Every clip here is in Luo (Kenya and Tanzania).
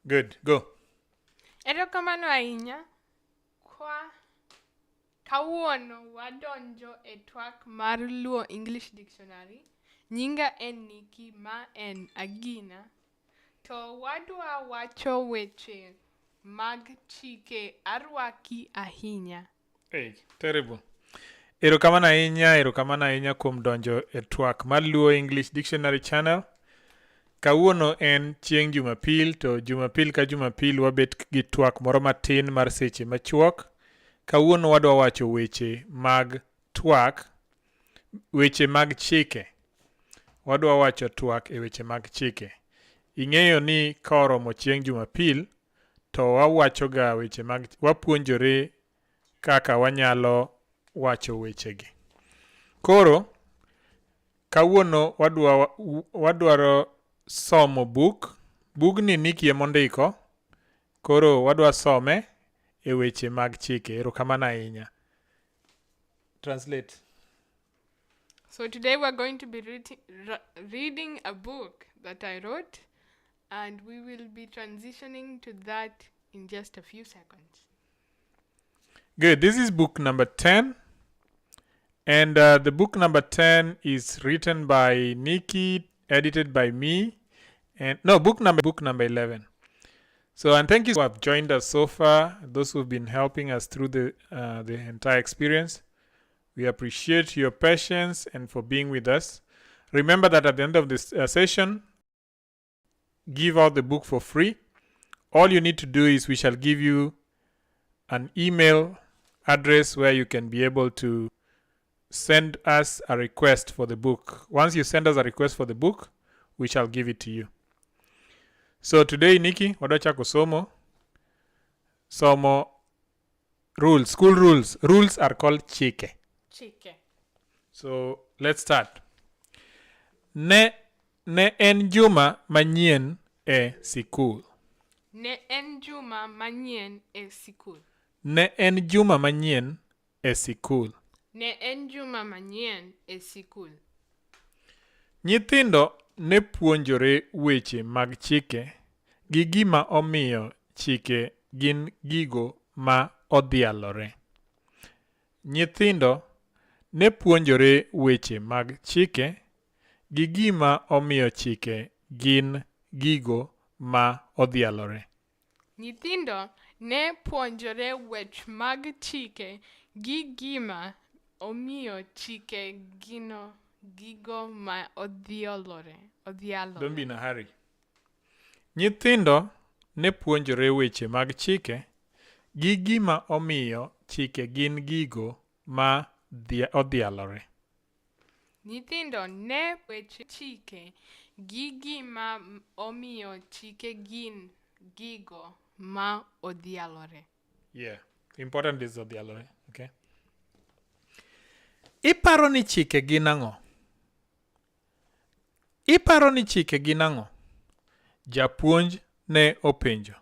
Good, go. Erokamano ahinya kwa kawuono wadonjo e twak mar Luo English Dictionary. Nyinga en Nikki, ma en Agina. To wadwa wacho weche mag chike arwaki ahinya. Hey, terrible. Erokamano ahinya, erokamano ahinya kuom donjo e twak mar Luo English Dictionary Channel. Kawuono en chieng' Jumapil, to Jumapil ka Jumapil wabet gi twak moro matin mar seche machuok. Kawuono wadwa wacho weche mag twak, weche mag chike. Wadwa wacho twak e weche mag chike. Ing'eyo ni ka oromo chieng' Jumapil, to wawachoga weche mag, wapuonjore kaka wanyalo wacho wechegi. Koro, kawuono wadwa, wadwaro somo buk. Bugni Nikki emondiko, koro wadwa some e weche mag chike. Erokamano ahinya. Translate. So today we're going to be reading a book that I wrote, and we will be transitioning to that in just a few seconds. Good. This is book number 10. And the book number 10 is written by Nikki, edited by me. And no, book number 11. So, and thank you who have joined us so far, those who've been helping us through the entire experience. We appreciate your patience and for being with us. Remember that at the end of this session, give out the book for free. All you need to do is we shall give you an email address where you can be able to send us a request for the book. Once you send us a request for the book, we shall give it to you. So today, Nikki, wadwa chako somo. Somo rules, school rules. Rules are called chike. Chike. So let's start. Ne en juma manyien e sikul. Ne en juma manyien e sikul. Ne en juma manyien e sikul. Ne en juma manyien e sikul. Nyithindo ne puonjore weche mag chike gi gima omiyo chike gin gigo ma odhialore. Nyithindo ne puonjore weche mag chike gi gima omiyo chike gin gigo ma odhialore. Nyithindo ne puonjore weche mag chike gi gima omiyo chike gin gigo ma odhialore. Don't be in a hurry. Nyithindo ne puonjore weche mag chike gi gima omiyo chike gin gigo ma odhialore. Nyithindo ne weche chike gi gima omiyo chike gin gigo ma odhialore. Yeah, important is odhialore. Okay. Iparo ni chike gin ang'o? Iparo ni chike gin ang'o? Japuonj ne openjo.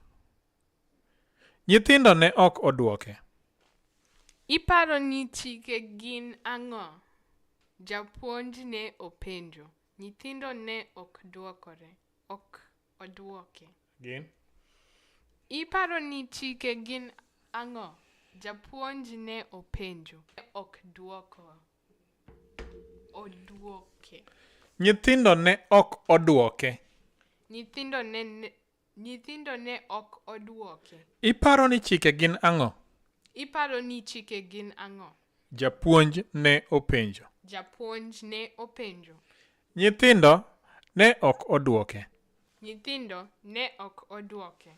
Nyithindo ne ok odwoke. Iparo ni chike gin ang'o? Japuonj ne openjo. Nyithindo ne ok dwokore. Ok odwoke. Gin? Iparo ni chike gin ang'o? Japuonj ne openjo. Ok dwoko. Odwoke. Nyithindo ne ok odwoke. Nyithindo ne ok odwoke. Iparo ni chike gin ang'o? Iparo ni chike gin ang'o? Japuonj ne openjo. Japuonj ne openjo. Nyithindo ne ok odwoke. Nyithindo ne ok odwoke.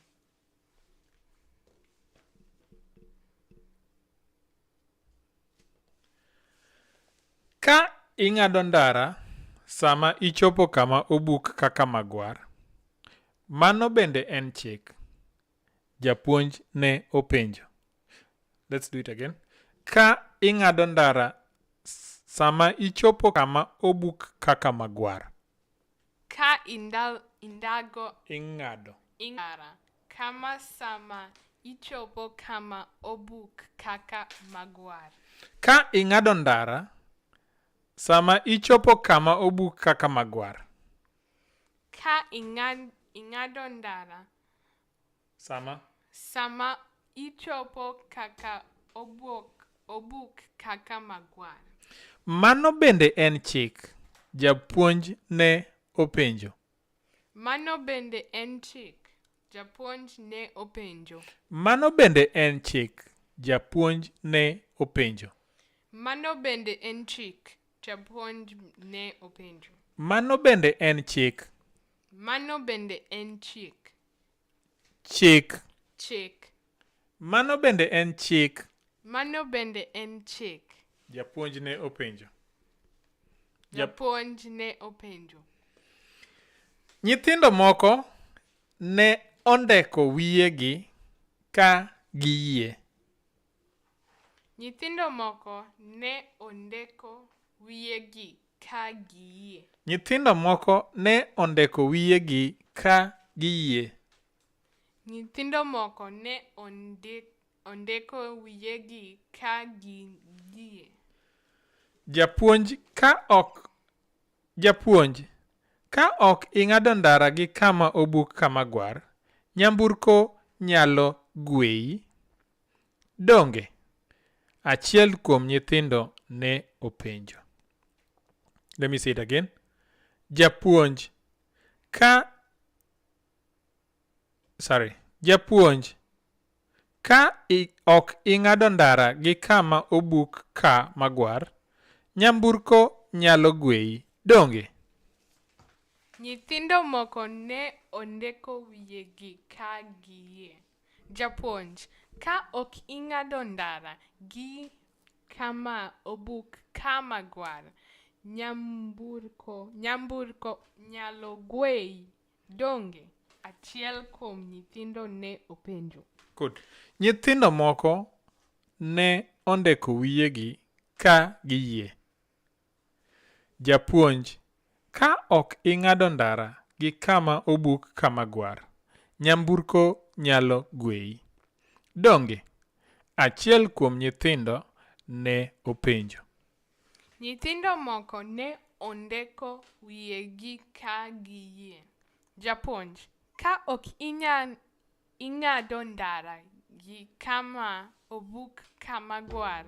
Ka ing'ado ndara sama ichopo kama obuk kaka magwar, mano bende en chik? Japuonj ne openjo. Let's do it again. Ka ing'ado ndara sama ichopo kama obuk kaka magwar. Ka indago Ing'ado. Ing'ara kama sama ichopo kama obuk kaka magwar. Ka ing'ado ndara sama ichopo kama obuk kaka magwar. Ka ing'ado ndara Sama. Sama ichopo kaka obok obuk kaka magwar. Mano bende en chik? Japuonj ne openjo. Mano bende en chik? Japuonj ne openjo. Mano bende en chik? Japuonj ne openjo. Mano bende en chik? Japuonj ne openjo. Mano bende en chik? Mano bende en chik? Chik. Chik. Mano bende en chik? Mano bende en chik? Japuonj ne openjo. Japuonj ne openjo. Nyithindo moko ne ondeko wiyegi ka giyie. Nyithindo moko ne ondeko wiyegi ka giyie. Nyithindo moko ne ondeko wiyegi ka giyie. Nyithindo moko ne ondeko wiyegi ka giyie. Japuonj ka ok japuonj ka ok ing'ado ndara gi kama obuk kama gwar, nyamburko nyalo gweyi. Donge? Achiel kuom nyithindo ne openjo. Let me say it again. Japuonj ka sorry. Japuonj ka ok ing'ado ndara gi kama obuk ka magwar, nyamburko nyalo gweyi. Donge? Nyithindo moko ne ondeko wiyegi ka giyie. Japuonj, ka ok ing'ado ndara gi kama obuk kama gwar, nyamburko nyalo gweyi. Donge? Achiel kuom nyithindo ne openjo. Good. Nyithindo moko ne ondeko wiyegi ka giyie. Japuonj, ka ok ing'ado ndara gi kama obuk kama gwar, nyamburko nyalo gweyi. Donge? Achiel kuom nyithindo ne openjo. Nyithindo moko ne ondeko wiyegi ka giyie. Japuonj, ka ok ing'ado ndara gi kama obuk kama gwar,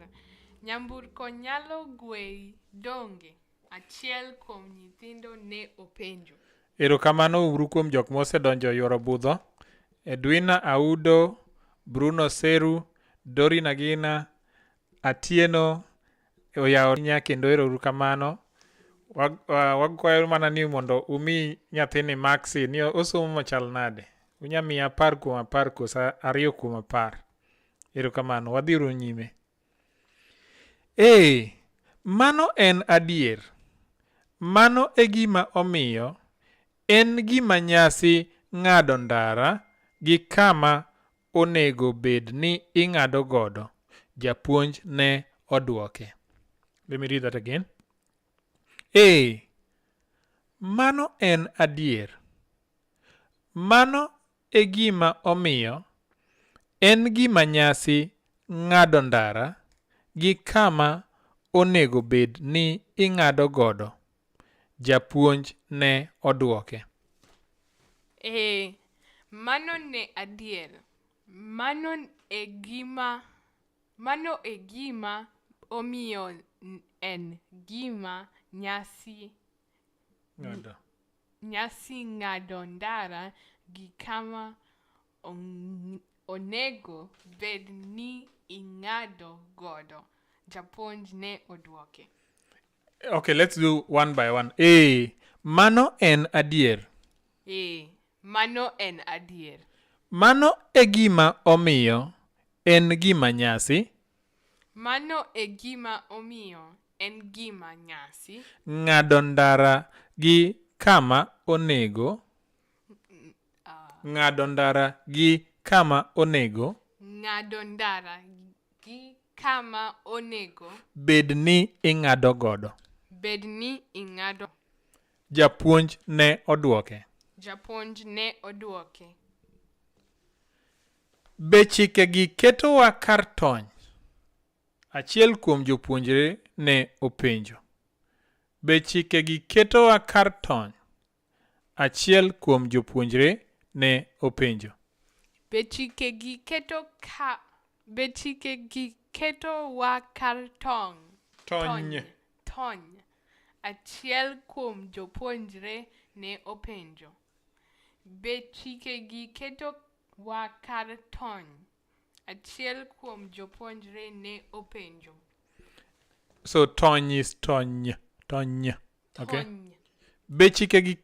nyamburko nyalo gweyi. Donge? Achiel kuom nyithindo ne openjo. Erokamano uru kuom jok mosedonjo yuoro budho. Edwina Audo, Bruno Seru, Dorina Agina, Atieno oyawo kendo ero uru kamano. Wakwayo mana ni mondo umi nyathini maksi ni osomo machal nade. Unya miye 10 kuom 10 koso 2 kuom 10. Erokamano, wadhi uru nyime. Ee, mano en adier. Mano e gima omiyo en gima nyasi ng'ado ndara gi kama onego bed ni ing'ado godo. Japuonj ne oduoke. Let me read that again. Ee, mano en adier. Mano e gima omiyo en gima nyasi ng'ado ndara gi kama onego bed ni ing'ado godo. Japuonj ne oduoke. Ee, mano ne adier. Mano e gima omiyo en gima nyasi ng'ado ndara gi kama onego bed ni ing'ado godo. Japuonj ne oduoke. Okay, let's do one by one. Ee, mano en adier. Ee, mano en adier. Mano e gima omiyo en gima nyasi. Mano e gima omiyo en gima nyasi. Ng'ado ndara gi kama onego. Ng'ado ndara gi kama onego. Ng'ado ndara gi kama onego. Bed ni ing'ado godo. Bed ni ing'ado. Japuonj ne oduoke. Japuonj ne oduoke. Be chikegi ketowa kar tony? Achiel kuom jopuonjre ne openjo. Be chikegi ketowa kar tony? Achiel kuom jopuonjre ne openjo. Be chikegi keto ka be chikegi keto wa kar tong'? Tony. Tony. Achiel kuom jopuonjre ne openjo. Be chikegi keto wa kar tony? Achiel kuom jopuonjre ne openjo. So tony is tony. Tony. Okay. Tony. Be chikegi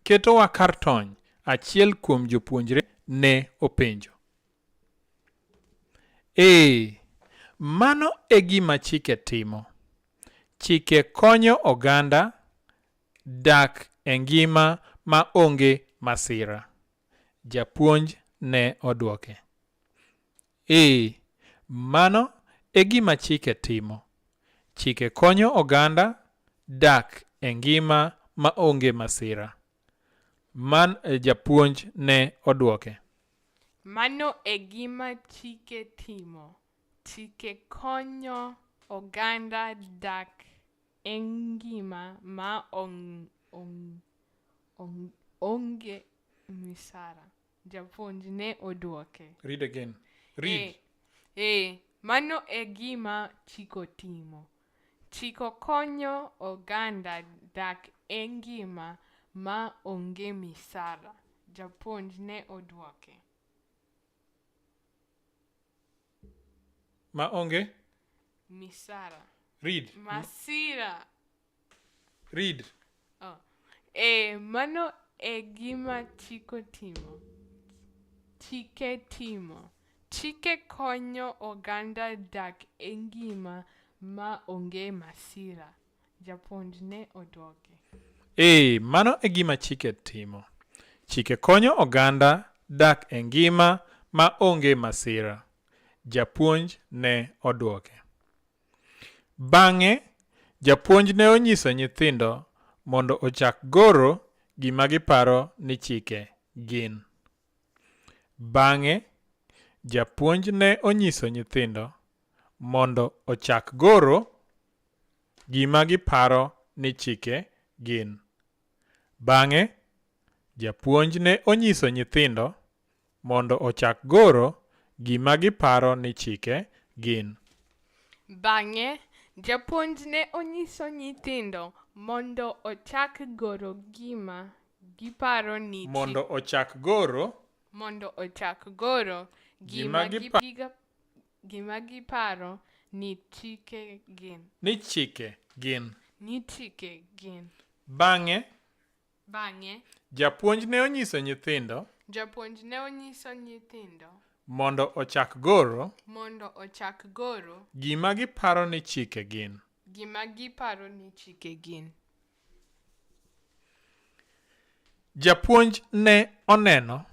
ketowa kar tony? Achiel kuom jopuonjre ne openjo. Ee, mano e gima chike timo. Chike konyo oganda dak e ngima ma onge masira. Japuonj ne odwoke. Ee, mano e gima chike timo. Chike konyo oganda dak e ngima ma onge masira. Man japuonj ne odwoke. Mano e gima chike timo. Chike konyo oganda dak e ngima ma onge misara. Japuonj ne odwoke. Read again. Read. Ee, mano e gima chiko timo. Chiko konyo oganda dak e ngima ma onge misara. Japuonj ne odwoke. Ma onge? Misara. Read. Masira. Read. Oh. Ee, mano e gima chiko timo. Chike timo. Chike konyo oganda dak e ngima ma onge masira. Japuonj ne odwoke. Ee, mano e gima chike timo. Chike konyo oganda dak e ngima ma onge masira. Japuonj ne odwoke. Bang'e, japuonj ne onyiso nyithindo mondo ochak goro gima giparo ni chike gin. Bang'e, japuonj ne onyiso nyithindo mondo ochak goro gima giparo ni chike gin. Bang'e, japuonj ne onyiso nyithindo mondo ochak goro gima giparo ni chike gin. Bang'e, japuonj ne onyiso nyithindo mondo ochak goro gima giparo ni Mondo ochak goro mondo ochak goro Gima gima giparo ni chike gin. Ni chike gin. Ni chike gin. Bang'e, Bang'e, japuonj ne onyiso nyithindo japuonj ne onyiso nyithindo mondo ochak goro mondo ochak goro gima giparo ni chike gin. gima giparo ni chike gin. Japuonj ne oneno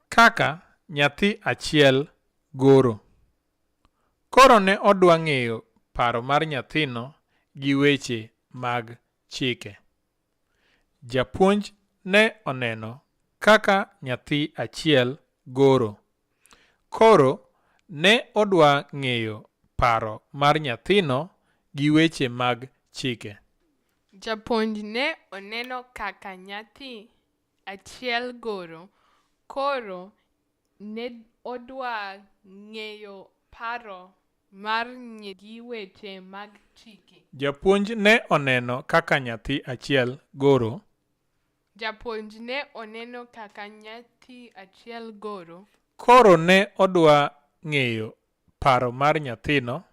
kaka nyathi achiel goro. Koro ne odwa ng'eyo paro mar nyathino gi weche mag chike. Japuonj ne oneno kaka nyathi achiel goro. Koro ne odwa ng'eyo paro mar nyathino gi weche mag chike. Japuonj ne oneno kaka nyathi achiel goro, koro ne odwa ng'eyo paro mar gi weche mag chike. Japuonj ne oneno kaka nyathi achiel goro. Japuonj ne oneno kaka nyathi achiel goro. Koro ne odwa ng'eyo paro mar nyathino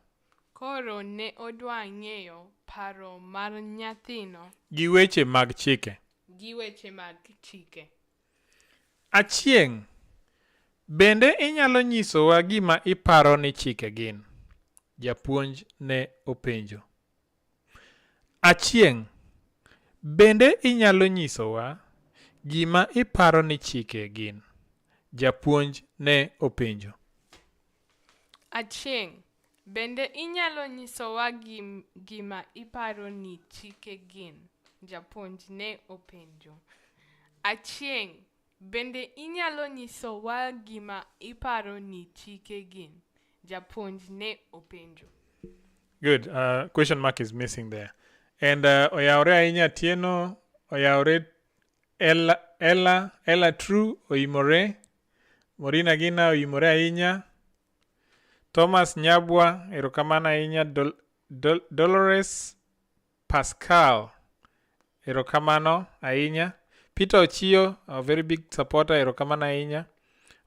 Koro ne odwa ng'eyo paro mar nyathino gi weche mag chike. gi weche mag chike. Achieng', bende inyalo nyisowa gima iparo ni chike gin? Japuonj ne openjo. Achieng', bende inyalo nyisowa gima iparo ni chike gin? Japuonj ne openjo. Achieng', bende inyalo nyisowa gima iparo ni chike gin? Japuonj ne openjo. Achieng', bende inyalo nyisowa gima iparo ni chike gin? Japuonj ne openjo. Good. Question mark is missing there. And oyawre ahinya Atieno, oyawre Ella, Ella, Ella True, oimore. Maureen Agina oimore ahinya. Thomas Nyabwa, erokamano ahinya. Dolores Pascal, erokamano ahinya. Peter Ochio, a very big supporter, erokamano ahinya.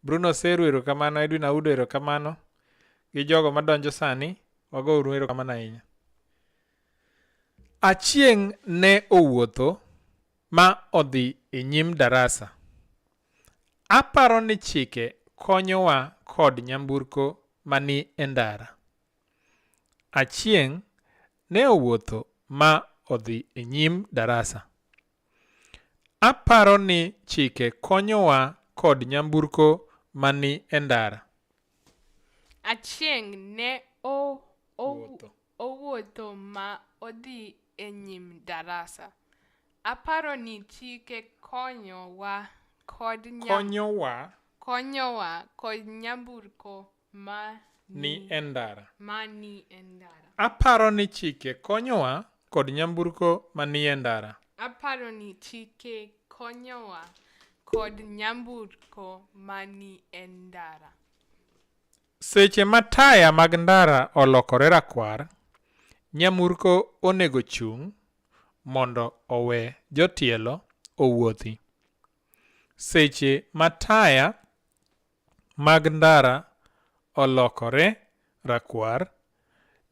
Bruno Seru, erokamano. Edwin Audo, erokamano. Gi jogo madonjo sani, wago uru erokamano ahinya. Achieng' ne owuotho ma odhi e nyim darasa. Aparo ni chike konyowa kod nyamburko mani e ndara. Achieng' ne owuotho ma odhi e nyim darasa. Aparo ni chike konyowa kod nyamburko mani e ndara. Achieng' ne owuotho ma odhi e nyim darasa. Aparo ni chike konyowa kod Konyowa konyowa kod nyamburko ma ni e ndara. Ma ni e ndara. Aparo ni chike konyowa kod nyamburko manie ndara. Aparo ni chike konyowa kod nyamburko mani e ndara. Seche ma taya mag ndara olokore rakwar, nyamburko onego chung' mondo owe jotielo owuothi. Seche ma taya mag ndara olokore rakwar,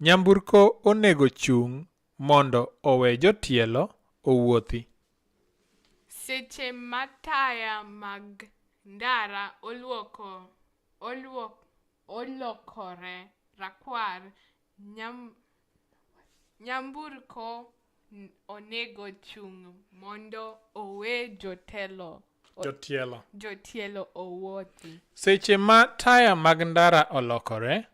nyamburko onego chung' mondo owe jotielo owuothi. Seche ma taya mag ndara olokore rakwar, nyamburko onego chung' mondo owe Jotielo. Jotielo owuothi. Seche ma taya mag ndara olokore.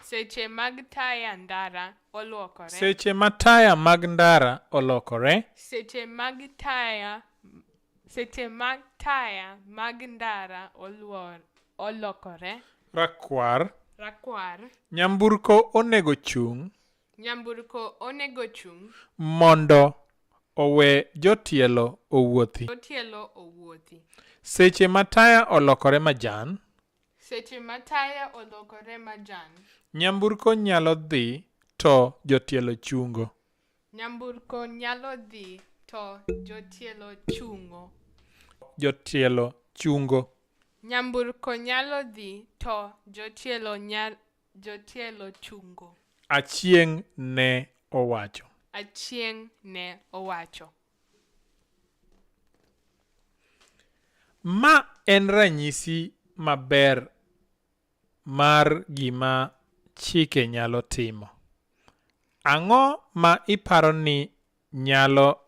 Seche mag taya ndara olokore. Seche ma taya mag ndara olokore. Seche mag taya seche mag taya mag ndara olokore. Rakwar. Rakwar. Nyamburko onego chung'. Nyamburko onego chung'. Mondo owe jotielo owuothi. Jotielo owuothi. Seche ma taya olokore majan. Seche ma taya olokore majan. Nyamburko nyalo dhi to jotielo chungo. Nyamburko nyalo dhi to jotielo chungo. Jotielo chungo. Nyamburko nyalo dhi to jotielo chungo. Achieng' ne owacho. Achieng' ne owacho. Ma en ranyisi maber mar gima chike nyalo timo. Ang'o ma iparo ni nyalo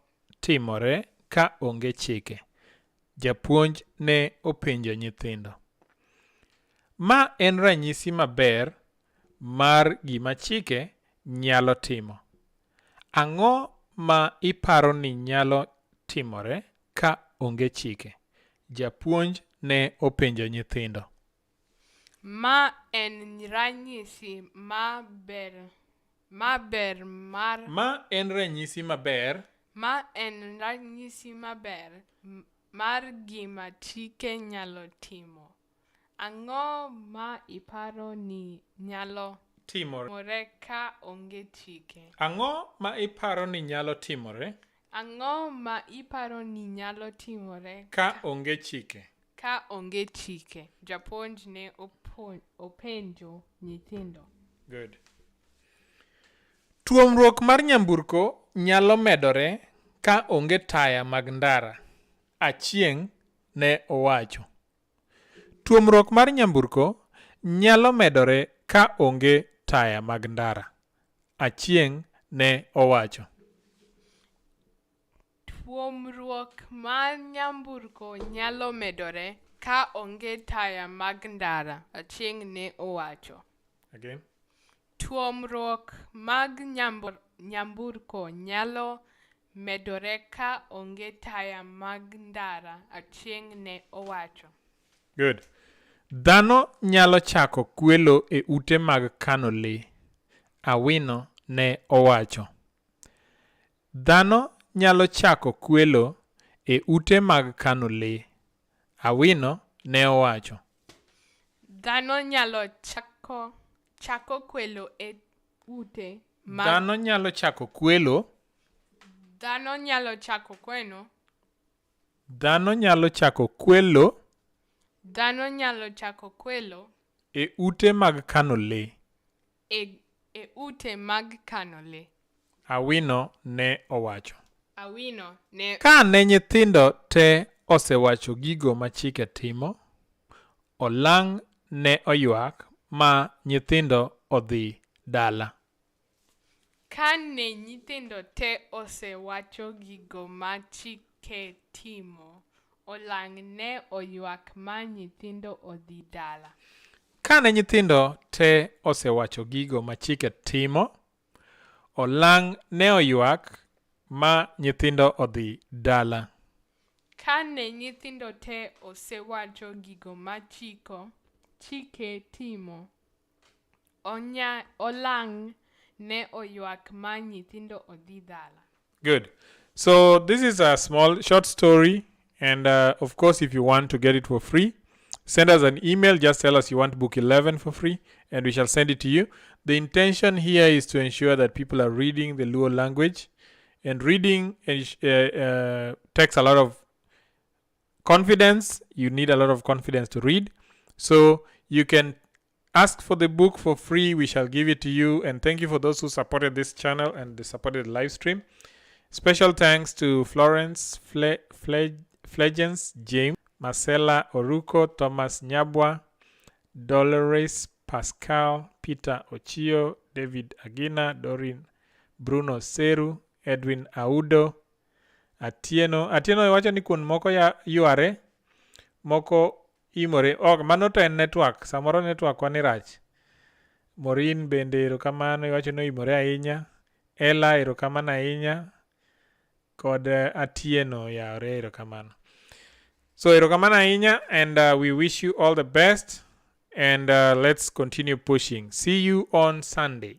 timore ka onge chike? Japuonj ne openjo nyithindo. Ma en ranyisi maber mar gima chike nyalo timo. Ang'o ma iparo ni nyalo timore ka onge chike? Japuonj ne openjo nyithindo. Ma en ranyisi maber maber mar Ma en ranyisi maber. Ma en ranyisi maber mar gima chike nyalo timo. Ang'o ma iparo ni nyalo timore ka onge chike? Ang'o ma iparo ni nyalo timore? Ang'o ma iparo ni nyalo timore ka onge chike? Ka onge chike, japuonj ne openjo nyithindo. Good. Tuomruok mar nyamburko nyalo medore ka onge taya mag ndara, Achieng' ne owacho. Tuomruok mar nyamburko nyalo medore ka onge taya mag ndara, Achieng' ne owacho. Tuomruok mar nyamburko nyalo medore ka onge taya mag ndara, Achieng' ne owacho. Again. Tuomruok mag nyamburko nyalo medore ka onge taya mag ndara, Achieng' ne owacho. Good. Dhano nyalo chako kwelo e ute mag kano le, Awino ne owacho. Dhano nyalo chako kwelo e ute mag kano le, Awino ne owacho. Dhano nyalo chako kwelo e ute mag Dhano nyalo chako kwelo. Dhano nyalo chako kweno. Dhano nyalo chako kwelo. Dhano nyalo chako kwelo. E ute mag kano le. E ute mag kano le. Awino ne owacho. Awino ne Ka ne nyithindo te osewacho gigo ma chike timo, olang' ne oywak ma nyithindo odhi dala. Ka ne nyithindo te osewacho gigo ma chike timo, olang' ne oywak ma nyithindo odhi dala. Ka ne nyithindo te osewacho gigo ma chike timo, olang' ne oywak ma nyithindo odhi dala. Ka ne nyithindo te osewacho gigo ma chike timo, olang' ne oywak ma nyithindo odhi dala. Good. So this is a small short story, and of course, if you want to get it for free, send us an email. Just tell us you want book 11 for free, and we shall send it to you. The intention here is to ensure that people are reading the Luo language, and reading takes a lot of confidence. You need a lot of confidence to read. So you can ask for the book for free. We shall give it to you. And thank you for those who supported this channel and they supported the live stream. Special thanks to Florence Flegence James, Marcella Oruko, Thomas Nyabwa, Dolores Pascal, Peter Ochio, David Agina, Dorin Bruno Seru, Edwin Audo, Atieno. Atieno wacho ni kuond moko ya yware, moko imore. Ok, mano to en network. Samoro network wa ni rach. Maureen bende erokamano, iwacho ni oimore ahinya. Ella erokamano ahinya. Kod Atieno yawre erokamano. So erokamano ahinya, and we wish you all the best, and let's continue pushing. See you on Sunday.